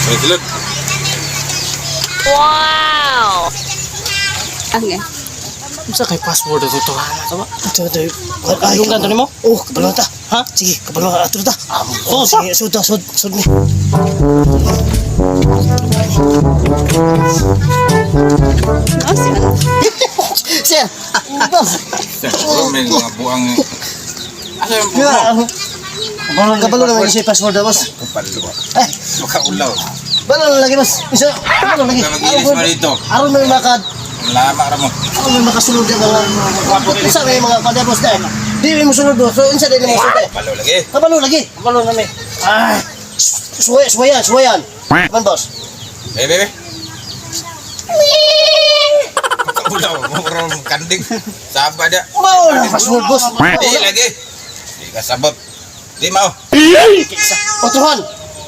May silod. Okay. Unsa kay password ato to? Ano ba? Ito, ito. Ay, yung ganto nimo? Oh, kabalo ta. Ha? Sige, kabalo ka. Ato ta. Oh, sa? Sige, sud ta, sud, sud ni. Oh, si ano? Sir! Boss! Siguro may mga buang. Asa yung buang? Kabalo na lagi siya password, boss. Kapalo. Eh, Makaulaw. balo na lagi, boss. Isa, kabalo lagi. Huwag ka mag-ilis mo dito. Aron may maka Lama ra mo. aron may makasulod yung mga unsa may mga kada, boss, dai. Di mo sulod, boss. So unsa dai mo sulod? Kapalo lagi. Kabalo lagi. Kabalo na mi. Ah, suway, suwayan, suwayan. Man, boss. Eh, bebe. Makaulaw. Murang kanding. Saba dia. Mao na password, boss. Di lagi. Di ka sabot. Di mao. Otrohan.